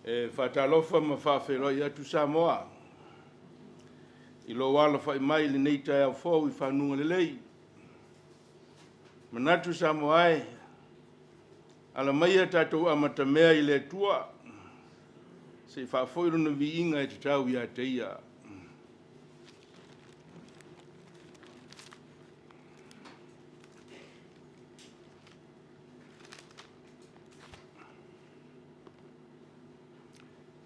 E faatalofa ma faafeiloai atu Samoa i lou alafai mai i lenei taeao fou i fanuga lelei. Manatu Samoa e, ala maia tatou amatamea i le Atua, se i faafoi lona viiga e tatau ia te ia.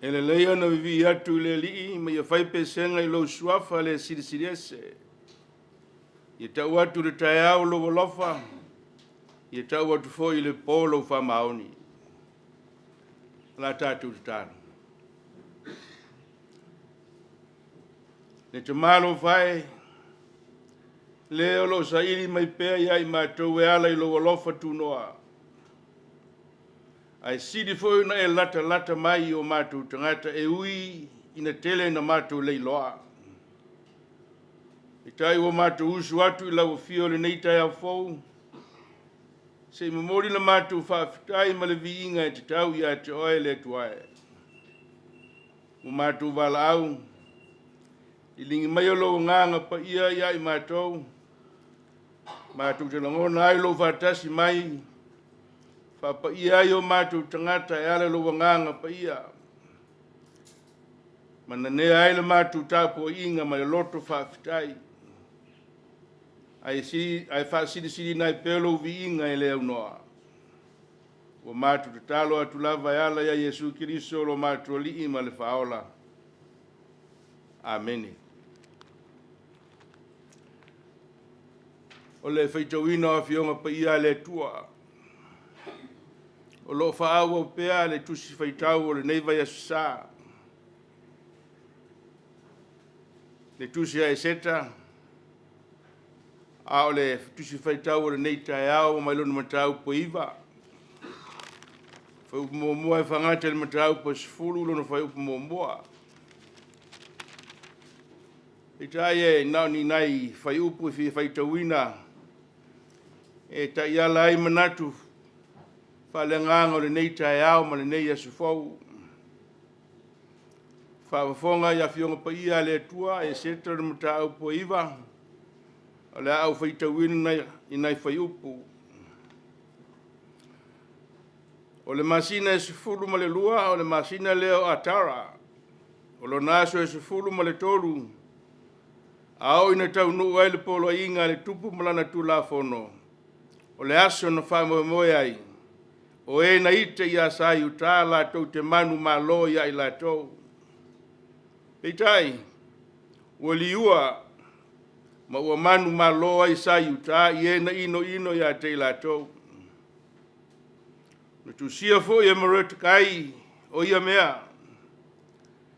E lelei ona vivii atu i le Alii ma ia fai pesega i lou suafa le Silisili Ese. Ia tau atu i le taeao lou alofa, ia tau atu foi i le po lou faamaoni. O la tatou tatalo. Le Tama alofa e, le o lo o saili mai pea ia i matou e ala i lou alofa tunoa. Ae sili foi ona e latalata mai i o matou tagata e ui ina tele na matou leiloa. Peitai ua matou usu atu i lau afio i lenei taeao fou, se i momoli le matou faafetai ma le viiga e tatau ia te oe le Atua e. Ua matou valaau, liligi mai o lou agaga paia ia i matou, matou te lagona ai lou faatasi mai, faapaia ai o matou tagata e ala i lou agaga paia. Ma nanea ai le matou tapuaiga ma le loto faafetai. Ae, si, ae faasilisilina ai pea lou viiga e le aunoa. Ua matou tatalo atu lava e ala ia Iesu Keriso lo matou Alii ma le Faaola. Amene. O le faitauina o Afioga Paia a le Atua. O lo o faaauau pea le tusi faitau o lenei vaiaso sa. Le tusi a Eseta, a o le tusi faitau o lenei taeao mai lona mataupu e 9. Fuaiupu muamua e faagata i le mataupu e 10 lona fuaiupu muamua. Peitai e na o ni nai fuaiupu e fia faitauina e taiala ai manatu faaleagaga o lenei taeao ma lenei aso fou. Faafofoga i Afioga Paia a le Atua, Eseta le mataupu e 9, o le a ou faitauina i nai fuaiupu. O le masina e 12, o le masina lea o Atara, o lona aso e 13, a oo ina taunuu ai le poloaiga a le tupu ma lana Tulafono, o le aso na faamoemoe ai, o e na ita ia Sa Iutā latou te manumalo ia i latou. Peitai, ua liua ma ua manumalo ai Sa Iutā i e na inoino ia te i latou. Na tusia foi e Moretekai o ia mea,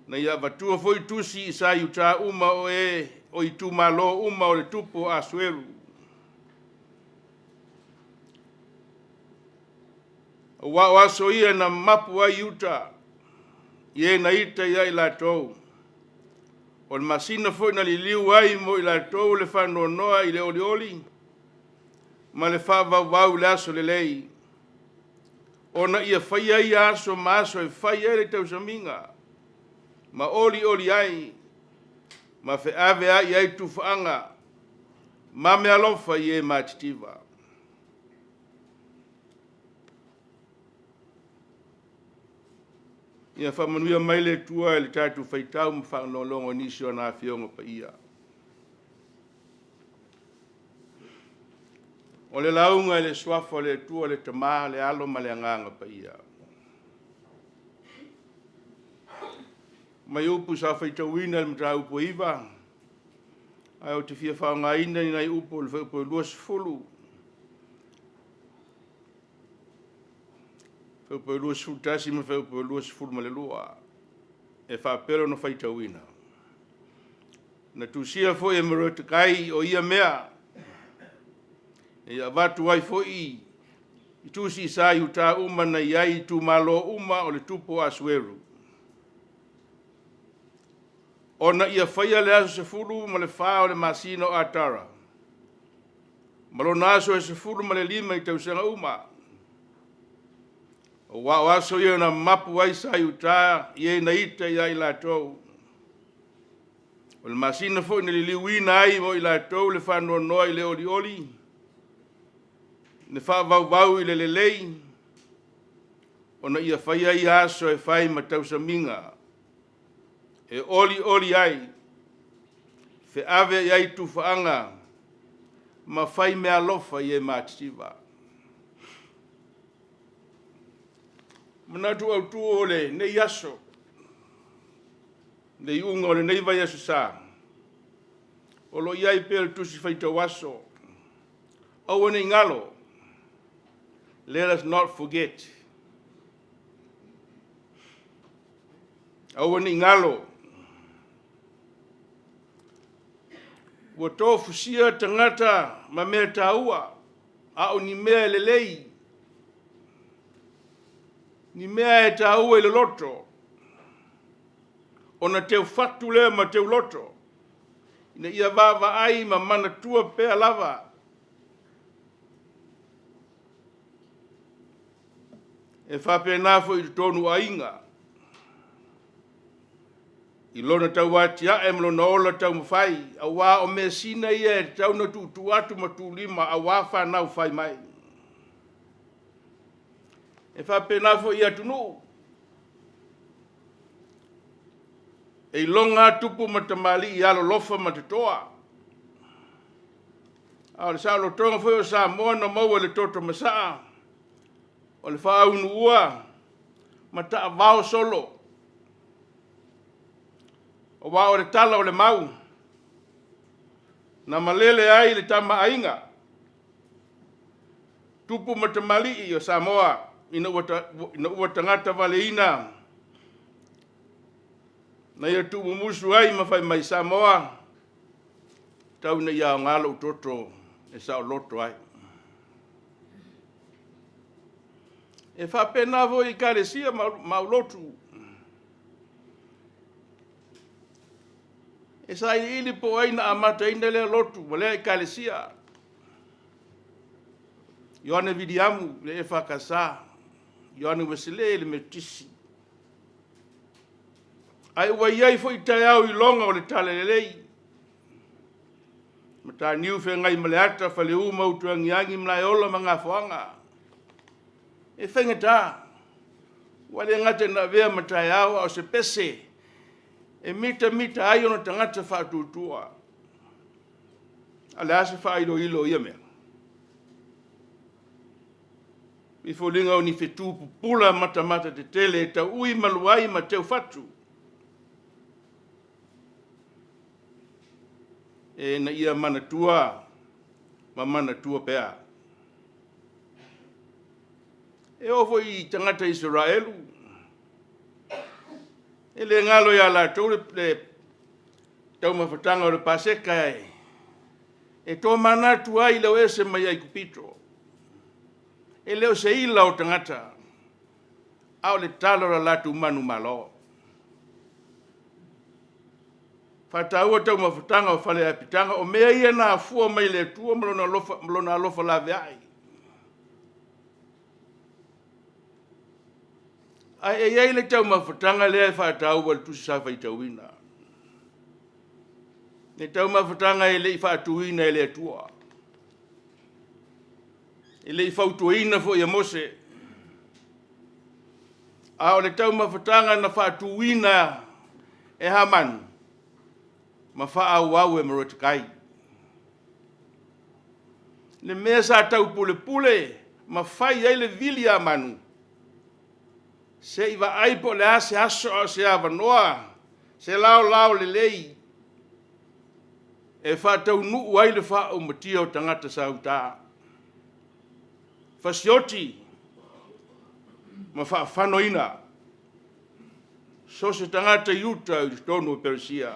na ia avatua foi tusi i Sa Iutā uma o e o itumalo uma o le tupu o Asueru. Aua o aso ia na mapu ai Iuta i e na ita ia i latou. O le masina foi na liliu ai mo i latou le faanoanoa i le olioli ma le faavauvau i le aso lelei, ona ia faia ia aso ma aso e fai ai le tausamiga, ma olioli ai, ma feaveai ai tufaaga, ma meaalofa i e matitiva. Ia faamanuia mai le Atua i le tatou faitau ma faalogologo i nisi o ana Afioga Paia. O le lauga i le suafa o le Atua, le Tama, le Alo ma le Agaga Paia. Mai upu sa faitauina i le mataupu e 9, ae ou te fia faaaogaina ni nai upu o le fuaiupu e 20. Fuaiupu 21 ma le fuaiupu 22, e faapea lona faitauina. Na tusia foi e Morotekai o ia mea, ina ia avatu ai foi i tusi i sa Iuta uma na i ai i itumalo uma o le tupu o Asueru, ona ia faia le aso 14 o le masina o Atara, ma lona aso e 15 i tausaga uma, aua o aso ia na mapu ai sa Iuta i e na ita ia i latou. O le masina foi na liliuina ai mo i latou le faanoanoa i le olioli, le faavauvau i le lelei, ona ia faia ia aso e fai ma tausamiga, e olioli ai, feaveai ai tufaaga ma fai meaalofa i e matitiva. Manatu autu o lenei aso, le iuga o lenei vaiaso sa, o lo o i ai pea le Tusi Faitau Aso, aua ne i galo, let us not forget. Aua ne i galo, ua tofusia tagata ma mea taua, a o ni mea e lelei, ni mea e taua i le loto, ona teufatu lea ma teuloto, ina ia vaavaai ma manatua pea lava. E faapena foi i totonu o aiga, i lona tauatiae ma lona ola taumafai, aua o measina ia e tatau ona tuutuu atu ma tuulima aua fanau fai mai. E faapena foi i atunuu, e iloga lava tupu ma tamalii i alolofa ma totoa. A o le saolotoga foi o Samoa na maua i le toto masaa, o le faaunuua ma taavao solo, aua o le tala o le mau, na malele ai le Tama a Aiga, tupu ma tamalii o Samoa ina ua tagata valeina, na ia tuumumusu ai ma fai mai, Samoa, tau ina ia aoga lou toto e saoloto ai. E faapena foi i Ekalesia ma aulotu, e sailiili po o ai na amataina lea lotu ma lea Ekalesia. Ioane Viliamu le EFKS, Ioane Ueselē le Metotisi. Ae ua i ai foi taeao iloga o le talalelei, Mataniu Feagaimaleata, Faleu ma Utuagiagi, Malaeola ma Gafoaga. E faigata, ua le gata ina avea ma taeao, a o se pese e mitamita ai ona tagata faatuatua. A o le a se faailoilo o ia mea? E pei e foliga o ni fetu pupula matamata tetele e tauui malu ai ma teufatu, ina ia manatua ma manatua pea. E oo foi i tagata Isaraelu, e le galo ia latou le taumafataga o le Paseka e tomanatu ai i le o ese mai Aikupito. E le o se ila o tagata, a o le tala o le latou manumalo. Faataua taumafataga o fale apitaga, o mea ia na afua mai le Atua ma Lona alofa laveai. Ae e i ai le taumafataga lea e faataua e le Tusi Sa faitauina. Le taumafataga e le i faatuina e le Atua. E le i fautuaina foi e Mose. A o le taumafataga na faatuina e Hamani ma faaauau e Morotekai. Le mea sa taupulepule ma fai ai le vili a Hamanu, se i vaai po o le a se aso a o se avanoa, se laolao lelei e faataunuu ai le faaumatia o tagata sa uta. Fasioti ma faafanoina so se tagata i uta i totonu o Peresia.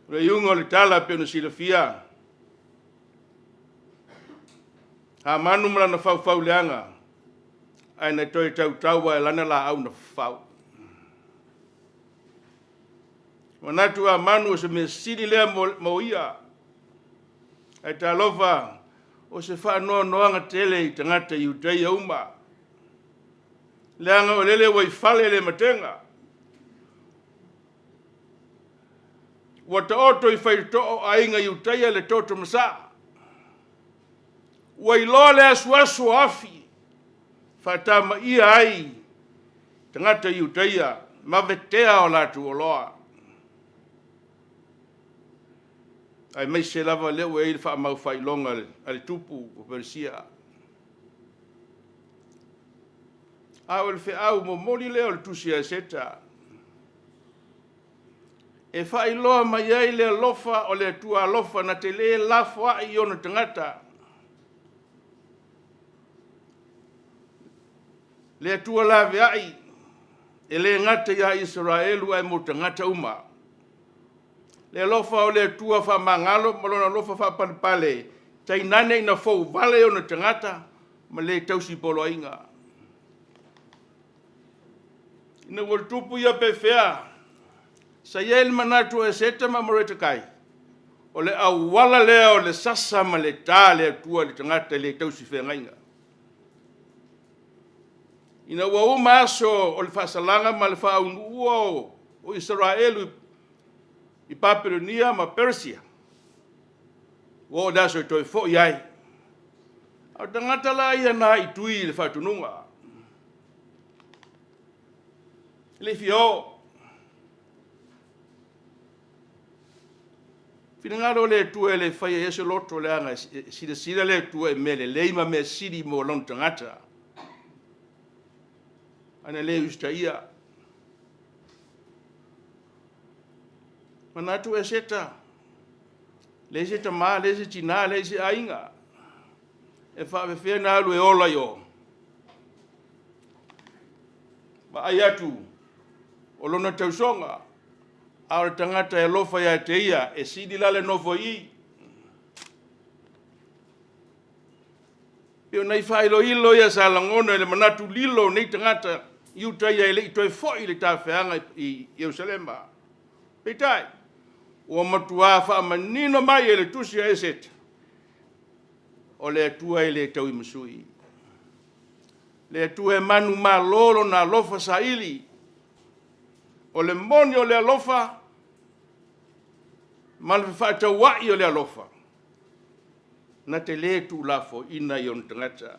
O le iuga o le tala pei ona silafia, Hamanu ma lana faufauleaga, ae na toe tautau lava i lana laau na fafau. Manatu Hamanu o se mea sili lea mo ia, ae talofa, o se faanoanoaga tele i tagata Iudaia uma, leaga o lele ua i fale le matega. Ua taoto i faitotoa o aiga Iudaia le toto masaa. Ua iloa le asuasu o afi faatamaia ai tagata Iudaia ma vetea o latou oloa. Aemaise lava lea ua i ai le faamaufailoga a le tupu o Peresia. A o le feau momoli lea o le tusi a Eseta, e faailoa mai ai le alofa o le Atua alofa na te le lafoai i ona tagata. Le Atua laveai, e le gata ia Isaraelu ae mo tagata uma. Le alofa o le Atua faamagalo ma lona alofa faapalepale, tainane ina fouvale ona tagata ma le tausipoloaiga. Ina ua tutupu ia pefea, sa i ai le manatu o Eseta ma Moretekai, o le auala lea o le sasa ma le ta le Atua i le tagata e le tausi feagaiga. Ina ua uma aso o le faasalaga ma le faaunuua o Isaraelu i Papelonia ma Peresia, ua oo i le aso e toe foi ai. A o tagata la ia na aaitui i le faatonuga, e le i fia o. Finagalo le Atua e le faia i ai se loto, leaga e silasila le Atua i mea lelei ma mea sili mo lona tagata, ae na le usitaia. Manatu Eseta, leai se tama, leai se tina, leai se aiga, e faapefea ona alu e ola i o? Vaai atu o lona tausoga, a o le tagata e alofa ia te ia, e sili la le nofo i i. E pei o nai faailoilo ia sa lagona i le manatu lilo o nei tagata Iuta ia e le i toe foi i le tafeaga i Yerusalema. Peitai, ua matua faamanino mai e le tusi a Eseta, o le Atua e le tauimasui. Le Atua e manumalo Lona alofa saili. O le moni o le alofa ma le fefaatauai o le alofa, na te le tuulafoaiina i ona tagata.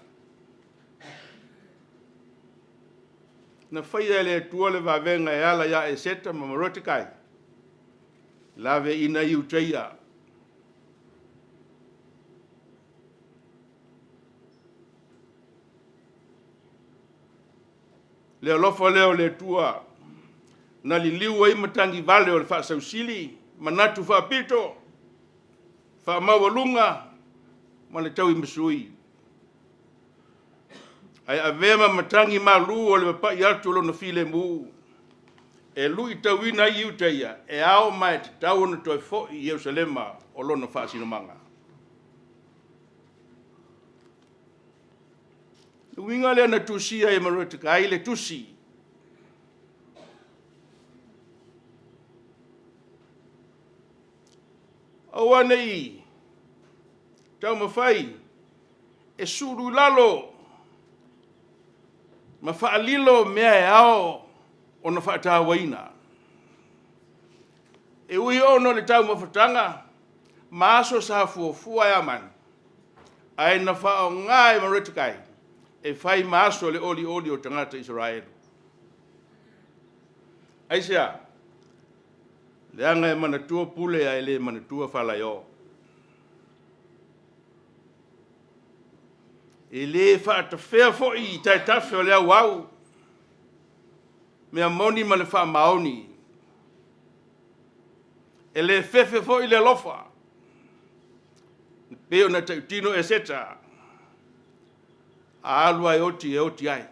Na faia e le Atua le vavega e ala ia Eseta ma Morotekai, laveaiina ai Iutaia. Le alofa lea o le Atua na liliu ai matagi vale o le faasausili, manatu faapito, faamaualuga ma le tauimasui, ae avea ma matagi malu o le papai atu o lona filemu, e luitauina ai Iutaia, e ao ma e tatau ona toe foi i Yerusalema o lona faasinomaga. O le uiga lea na tusia ai e Morotekai le tusi, aua ne i taumafai e sulu i lalo ma faalilo mea e ao ona faatauaina. E ui ona o le taumafataga ma aso sa fuafua e Hamani, ae na faaaoga e Morotekai e fai ma aso o le olioli o tagata Isaraelu. Aisea? Leaga e manatua pule ae le manatua faalaeo. E le faatafea foi i taetafe o le auau mea moni ma le faamaoni. E le fefe foi le alofa, e pei ona tautino Eseta. A alu lava e oti e oti ai.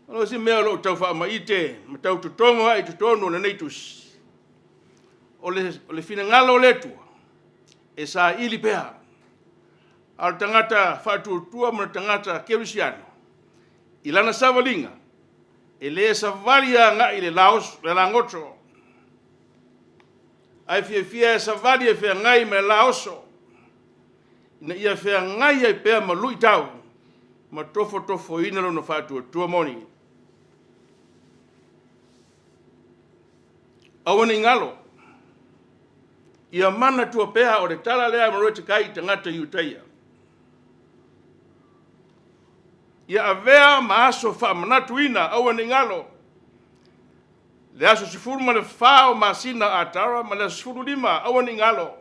O le isi mea o lo o tau faamaite ma tau totogo ai i totonu o lenei tusi, o le finagalo o le Atua, e saili pea. A o le tagata faatuatua ma le tagata kerisiano, i lana savaliga, e le savali agai i le lagoto, ae fiafia e savali e feagai ma le la oso, ina ia feagai ai pea ma luitau ma tofotofoina lona faatuatua moni. Aua ne i galo, ia manatua pea, o le tala lea a Moretekai i tagata Iutaia, ia avea ma aso faamanatuina, aua ne i galo, le aso 14 o masina o Atara ma le aso 15, aua ne i galo.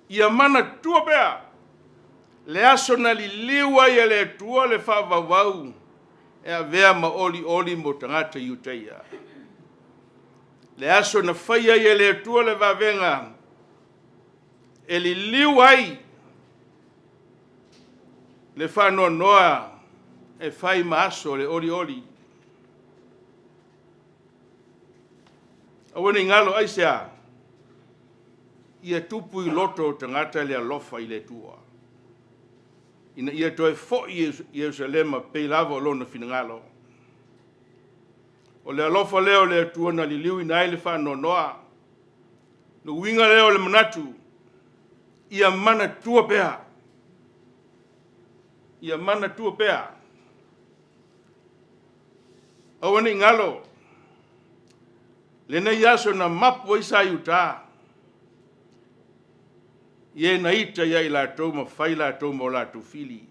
Ia manatua pea le aso na liliu ai e le Atua le faavauvau e avea ma olioli mo tagata Iutaia. Le aso na faia ai e le Atua le vavega e liliu ai le faanoanoa e fai ma aso o le olioli. Aua ne i galo, aisea? Ia tupu i loto o tagata le alofa i le Atua, ina ia toe foi i Ierusalema pei lava o lona finagalo. O le alofa lea o le Atua na liliuina ai le faanoanoa. Le uiga lea o le manatu, ia manatua pea, ia manatua pea. Aua ne i galo lenei aso na mapu ai sa Iuta i e na ita ia i latou ma fai latou ma o latou fili.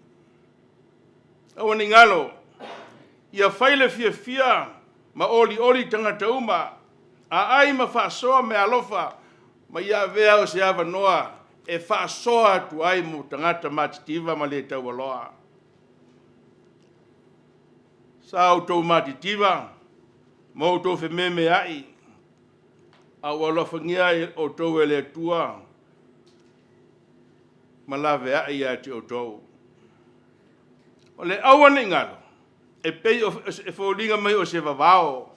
Aua ne i galo, ia fai le fiafia ma olioli tagata uma, aai ma faasoa meaalofa, ma ia avea o se avanoa e faasoa atu ai mo tagata matitiva ma le taualoa. Sa outou matitiva ma outou fememeai, a ua alofagia outou e le Atua ma laveai ia te outou. O le aua ne i galo, e pei e foliga mai o se vavao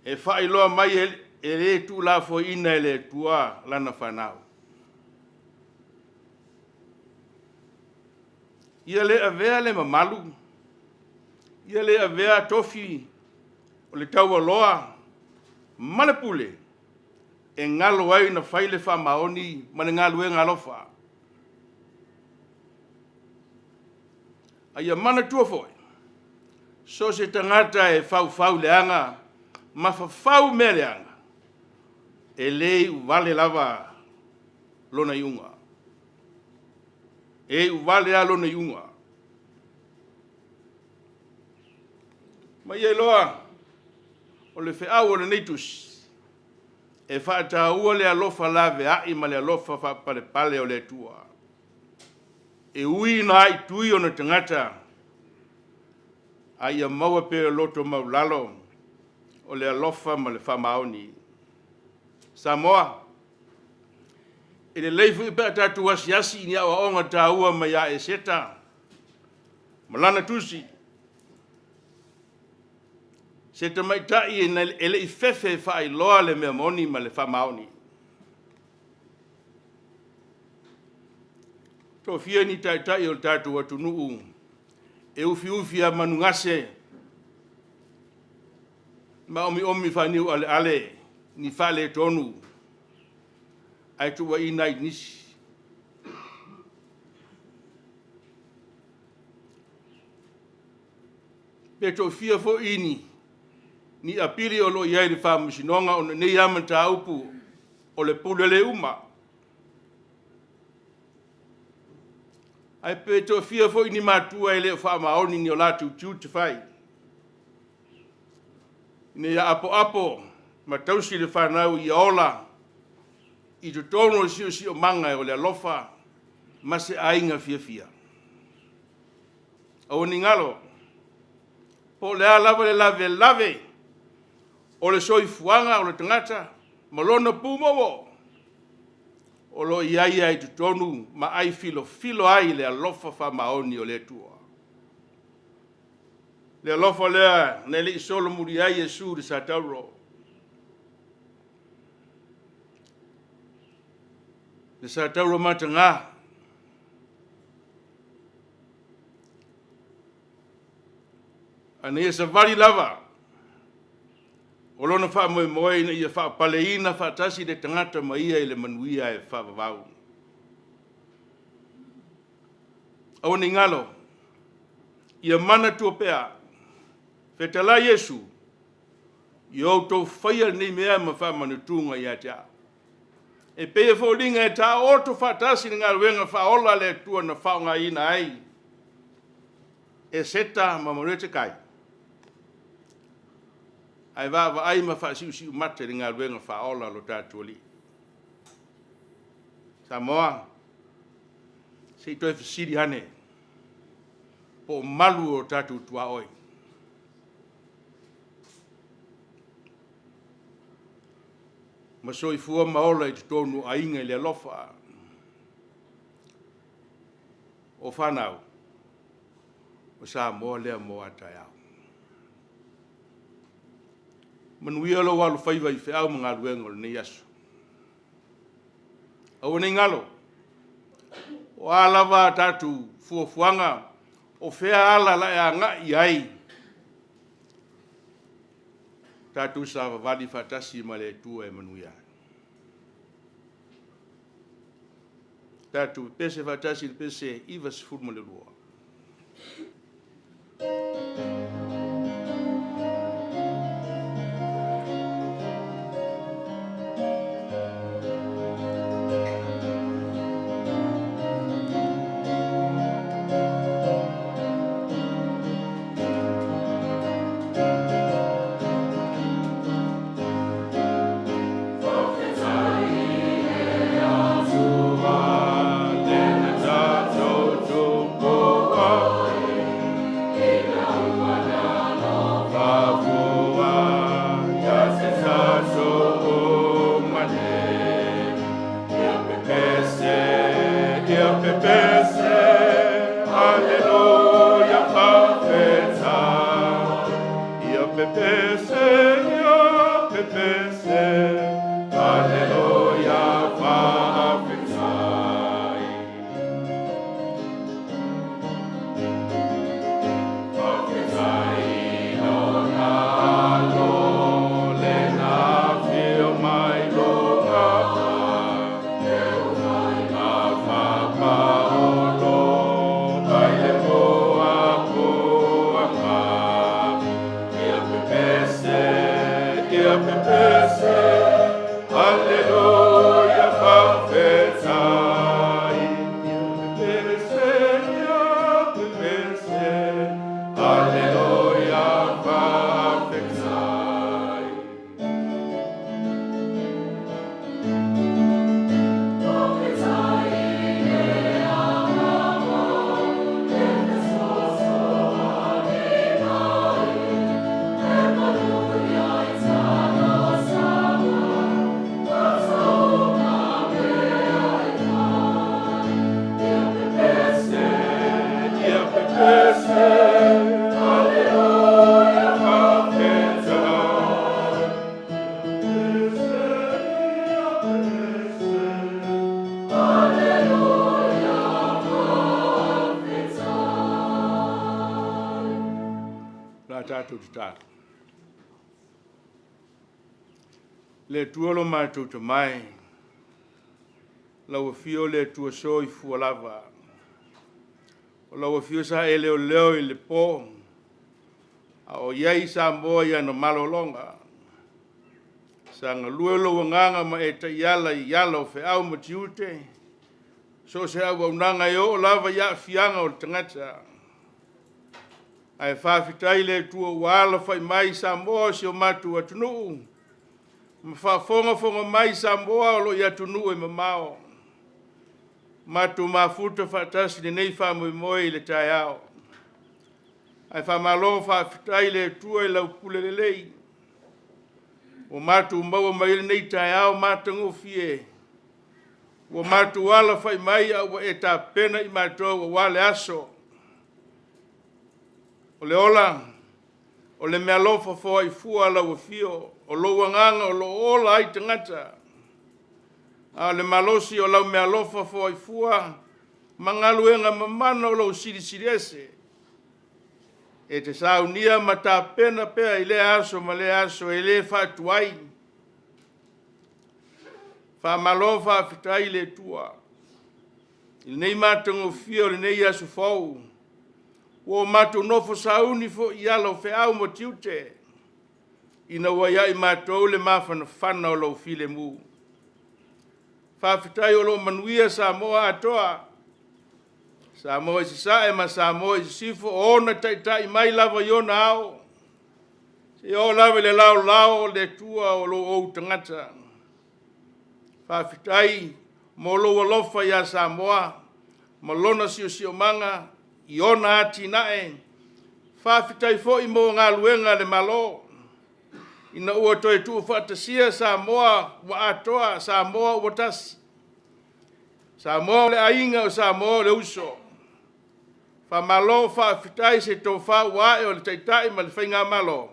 e faailoa mai e le tuulafoaiina e le Atua lana fanau. Ia le avea le mamalu, ia le avea tofi o le taualoa ma le pule e galo ai ona fai le faamaoni ma le galuega alofa. A ia manatua foi, so o se tagata e faufau leaga ma fafau mea leaga, e le iuvale lava lona iuga. E iuvale lava lona iuga. Ma ia iloa, o le feau o lenei tusi, e faataua le alofa laveai ma le alofa faapalepale o le Atua. E ui ina aaitui ona tagata, a ia maua pea le loto maualalo o le alofa ma le faamaoni. Samoa, e lelei foi pe a tatou asiasi i ni aoaoga taua mai ia Eseta ma lana tusi, se tamaitai e le i fefe e faailoa le mea moni ma le faamaoni. Tofia ni taitai o le tatou atunuu e ufiufi manugase ma omiomi faaniualeale ni faaletonu ae tuuaiina ai nisi. Pe tofia foi ni apili o lo o i ai i le Faamasinoga ona o nei lava mataupu o le pule le uma. Ae pe tofia foi ni matua e le o faamaoni i o latou tiute fai, ina ia apoapo ma tausi le fanau ia ola i totonu o le siosiomaga o le alofa ma se aiga fiafia. Aua ne i galo, po o le a lava le lavelave o le soifuaga o le tagata ma lona pumoomoo, O lo o i ai lava i totonu ma ai filofilo ai le alofa faamaoni o le Atua. Le alofa lea na le i solomuli ai Iesu i le satauro. Le satauro mataga. A na ia savali lava o lona faamoemoe ina ia faapaleina faatasi le tagata ma ia i le manuia e faavavau. Aua ne i galo, ia manatua pea, fetalai Iesu, ia outou faia lenei mea ma faamanatuga ia te au. E pei e foliga e taooto faatasi le galuega faaola a le Atua na faaaogaina ai Eseta ma Moretekai, ae vaavaai ma faasiusiumata i le galuega faaola a lo tatou Alii. Samoa, se i toe fesili ane, po o malu o tatou tuaoi? Ma soifua ma ola i totonu o aiga i le alofa. O fanau, o Samoa lea mo a taeao. Manuia lou alofaiva i feau ma galuega o lenei aso. Aua ne i galo, o a lava a tatou fuafuaga, o fea ala o le a e agai i ai, tatou savavali faatasi ma le Atua e manuia ai. Tatou pepese faatasi i le pese 92. La tatou tatalo. Le Atua lo matou tamae, lau afio le Atua soifua lava. O lau afio sa e leoleo i le po, a o i ai Samoa i ana malologa. Sa galue lou agaga ma e taiala i ala o feau ma tiute, so o se auaunaga e oo lava i aafiaga o le tagata. Ae faafetai i le Atua ua alafai mai Samoa o si o matou atunuu, ma faafogafoga mai Samoa o lo o i atunuu e mamao. Matou mafuta faatasi i lenei faamoemoe i le taeao. Ae faamalo faafetai i le Atua i lau pule lelei, ua matou maua mai ai lenei taeao matagofie. Ua matou alafai mai a ua e tapena i matou aua le aso. O le ola, o le meaalofa foai fua a lau afio, o lou agaga o lo o ola ai tagata. A o le malosi o lau meaalofa foai fua ma galuega mamana o lou silisili ese, e te saunia ma tapena pea i lea aso ma lea aso e le faatuai. Faamalo faafetai i le Atua i lenei matagofie o lenei aso fou, ua matou nofo sauni foi i ala o feau ma tiute, ina ua ia i matou le mafanafana o lou filemu. Faafetai o lo o manuia Samoa atoa, Samoa i Sasae ma Samoa i Sisifo, o ona taitai mai lava i ona ao, seia oo lava i le laolao o le Atua o lo o ou tagata. Faafetai mo lou alofa ia Samoa ma lona siosiomaga i ona atinae. Faafetai foi mo galuega a le Malo, ina ua toe tuufaatasia Samoa ua atoa, Samoa ua tasi, Samoa o le aiga o Samoa o le uso. Faamalo faafetai i se tofa ua ae o le Taitai ma le Faigamalo,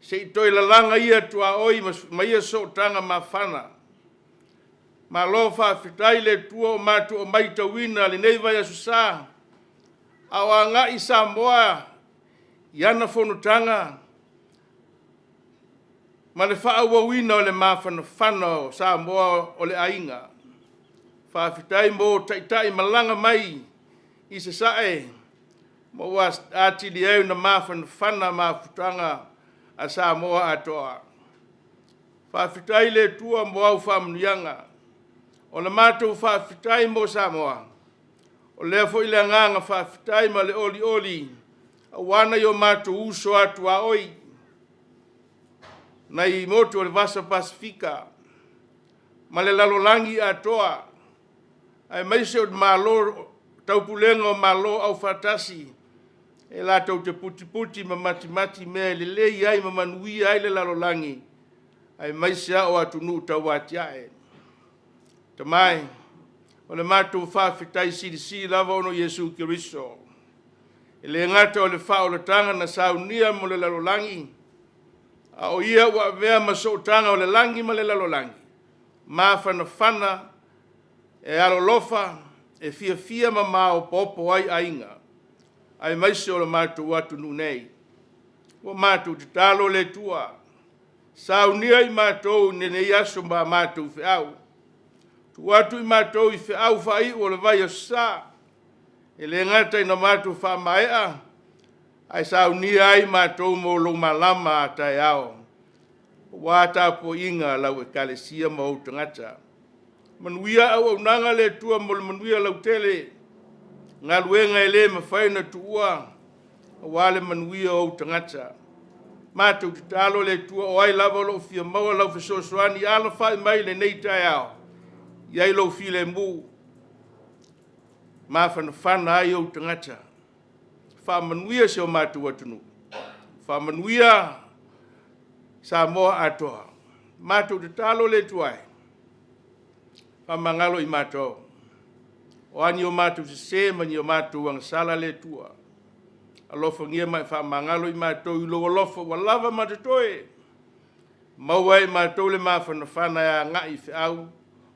se i toe lalaga ia tuaoi ma ia sootaga mafana. Malo faafetai i le Atua ua matou matauina lenei vaiaso sa, a o agai Samoa i ana fonotaga ma le faaauauina o le mafanafana o Samoa o le aiga. Faafetai mo taitai malaga mai i Sasae, ma ua atili ai ona mafanafana mafutaga a Samoa atoa. Faafetai i le Atua mo au faamanuiaga. O le matou faafetai mo Samoa, o lea foi le agaga faafetai ma le olioli aua nai o matou uso a tuaoi nai motu o le Vasa Pasefika ma le lalolagi atoa, aemaise o Malo Taupulega o Malo Aufaatasi e latou te putiputi ma matimati mea e lelei ai ma manuia ai le lalolagi, aemaise lava o atunuu tau atiae. Tama e, o le matou faafetai silisili lava ona o Iesu Keriso, e le gata o le faaolataga na saunia mo le lalolagi, a o Ia ua avea ma sootaga o le lagi ma le lalolagi, mafanafana e alolofa, e fiafia ma maopoopo ai aiga, aemaise o le matou atunuu nei. Ua matou tatalo le Atua, saunia i matou i lenei aso ma a matou feau, tuu atu i matou i feau faaiu o le vaiaso sa, e le gata ina matou faamaea, ae saunia ai matou mo lou malama a taeao, aua tapuaiga a lau Ekalesia ma ou tagata. Manuia auaunaga le Atua mo le manuia lautele, galuega e le mafai ona tuua aua le manuia o ou tagata. Matou tatalo le Atua o ai lava o lo o fia maua lau fesoasoani, alafai mai i lenei taeao, i ai lou filemu, mafanafana ai ou tagata. Faamanuia si o matou atunuu, faamanuia Samoa atoa. Matou tatalo le Atua e, faamagalo i matou. O a ni o matou sese ma ni o matou agasala le Atua, alofagia ma e faamagalo i matou i lou alofa ua lava ma totoe, maua ai e matou le mafanafana e agai i feau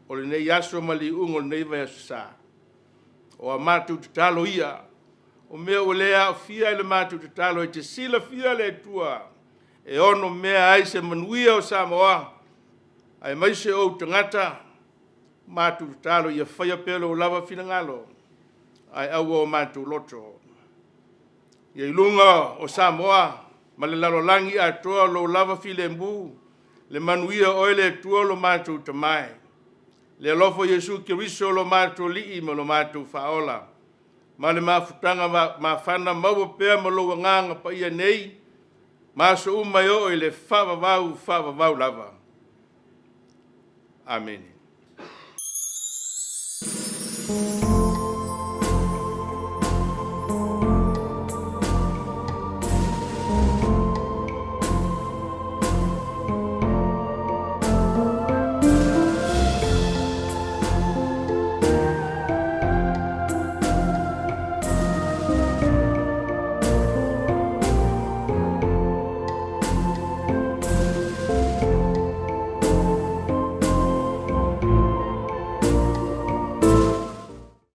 o lenei aso ma le iuga o lenei vaiaso sa. O a matou tatalo ia, o mea ua le aofia i le matou tatalo, e te silafia le Atua e ono mea ai se manuia o Samoa, aemaise ou tagata. Matou tatalo ia faia pea lou lava finagalo, ae aua o matou loto. Ia i luga o Samoa ma le lalolagi atoa lou lava filemu, le manuia o oe le Atua lo matou Tama e, le alofa o Iesu Keriso lo matou Alii ma lo matou Faaola, ma le mafutaga mafana maua pea ma lou Agaga Paia nei ma aso uma e oo i le faavavau, faavavau lava. Amene.